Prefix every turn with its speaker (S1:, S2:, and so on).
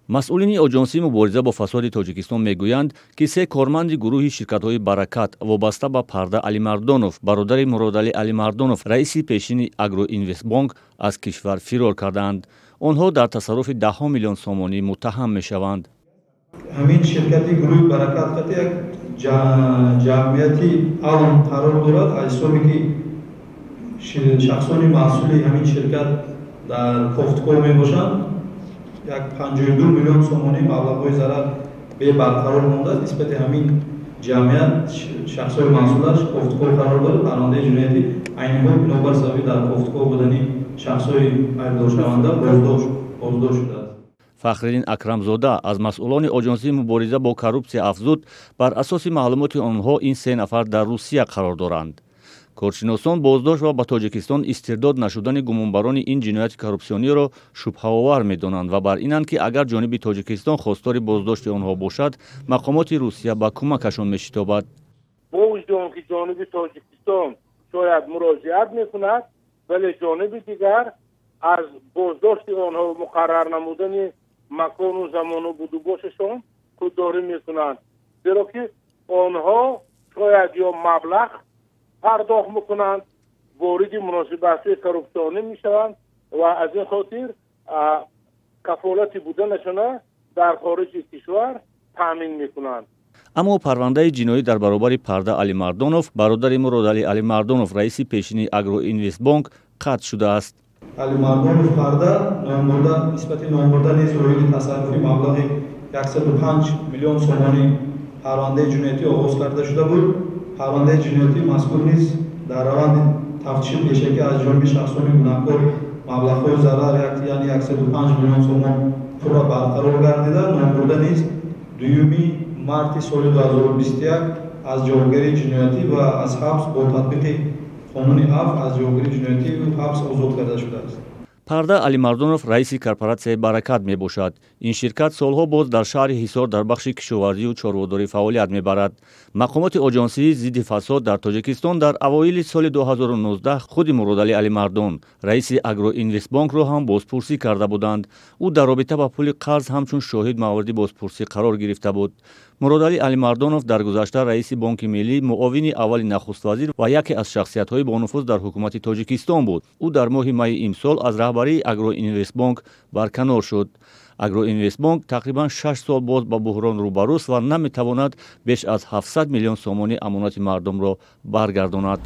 S1: Масъулини Оҷонсии мубориза бо фасоди Тоҷикистон мегӯянд, ки се корманди гурӯҳи ширкатҳои «Баракат», вобаста ба Парда Алимардонов, бародари Муродалӣ Алимардонов, раиси пешини «Агроинвестбонк», аз кишвар фирор кардаанд. Онҳо дар тасарруфи даҳҳо миллион сомонӣ муттаҳам мешаванд.
S2: Ҳамин ширкати гурӯҳи «Баракат» қати як ҷамъияти «Алм» қарор дорад. Аз ҳисоби ки шахсони масъули ҳамин ширкат дар кофтуков мебошанд, як 52 миллион сомонӣ маблағҳои зарар бебарқарор мондааст. Нисбати ҳамин ҷамъият, шахсҳои масъулаш кофтуков қарор дорад. Парвандаи ҷиноятӣ айни ҳол бинобар сабаби дар кофтуков будани шахсҳои айбдоршаванда боздошт шудааст.
S1: Фахриддин Акрамзода аз масъулони Оҷонсии мубориза бо коррупсия афзуд, бар асоси маълумоти онҳо ин се нафар дар Русия қарор доранд. Коршиносон боздошт ва ба Тоҷикистон истирдод нашудани гумонбарони ин ҷинояти коррупсиониро шубҳаовар медонанд ва бар инанд, ки агар ҷониби Тоҷикистон хостори боздошти онҳо бошад, мақомоти Русия ба кӯмакашон мешитобад.
S3: Бо вуҷуди он ки ҷониби Тоҷикистон шояд муроҷиат мекунад, вале ҷониби дигар аз боздошти онҳо, муқаррар намудани макону замону будубошашон худдорӣ мекунанд, зеро ки онҳо шояд ё маблағ пардохт мекунанд, вориди муносибатҳои коррупсионӣ мешаванд ва аз ин хотир кафолати буданашона дар хориҷи кишвар таъмин мекунанд.
S1: Аммо парвандаи ҷиноӣ дар баробари Парда Алимардонов, бародари Муродалӣ Алимардонов, раиси пешини «Агроинвестбонк», қатъ шудааст.
S2: Алимардонов Парда номбурда, нисбати номбурда низ оиди тасарруфи маблағи 105 миллион сомонӣ парвандаи ҷиноятӣ оғоз карда шуда буд. Парвандаи ҷиноятӣ мазкур низ дар раванди тафтиши пешакӣ аз ҷониби шахсони гунаҳкор маблағҳои зарар, яъне 105 миллион сомон, пурра барқарор гардида, номбурда низ 2 марти соли 2021 аз ҷавобгарии ҷиноятӣ ва аз ҳабс бо татбиқи қонуни афв аз ҷавобгарии ҷиноятӣ ҳабс озод карда шудааст.
S1: Парда Алимардонов раиси корпоратсияи «Баракат» мебошад. Ин ширкат солҳо боз дар шаҳри Ҳисор дар бахши кишоварзию чорводорӣ фаъолият мебарад. Мақомоти Оҷонсии зидди фасод дар Тоҷикистон дар авоили соли 2019 худи Муродалӣ Алимардон, раиси «Агроинвестбонкро» ҳам бозпурсӣ карда буданд. Ӯ дар робита ба пули қарз ҳамчун шоҳид мавриди бозпурсӣ қарор гирифта буд. Муродалӣ Алимардонов дар гузашта раиси Бонки Миллӣ, муовини аввали нахуствазир ва яке аз шахсиятҳои бонуфуз дар ҳукумати Тоҷикистон буд. Ӯ дар моҳи майи имсол аз раҳбарии «Агроинвестбонк» барканор шуд. «Агроинвестбонк» тақрибан 6 сол боз ба буҳрон рӯбарӯст ва наметавонад беш аз 700 миллион сомонӣ амонати мардумро баргардонад.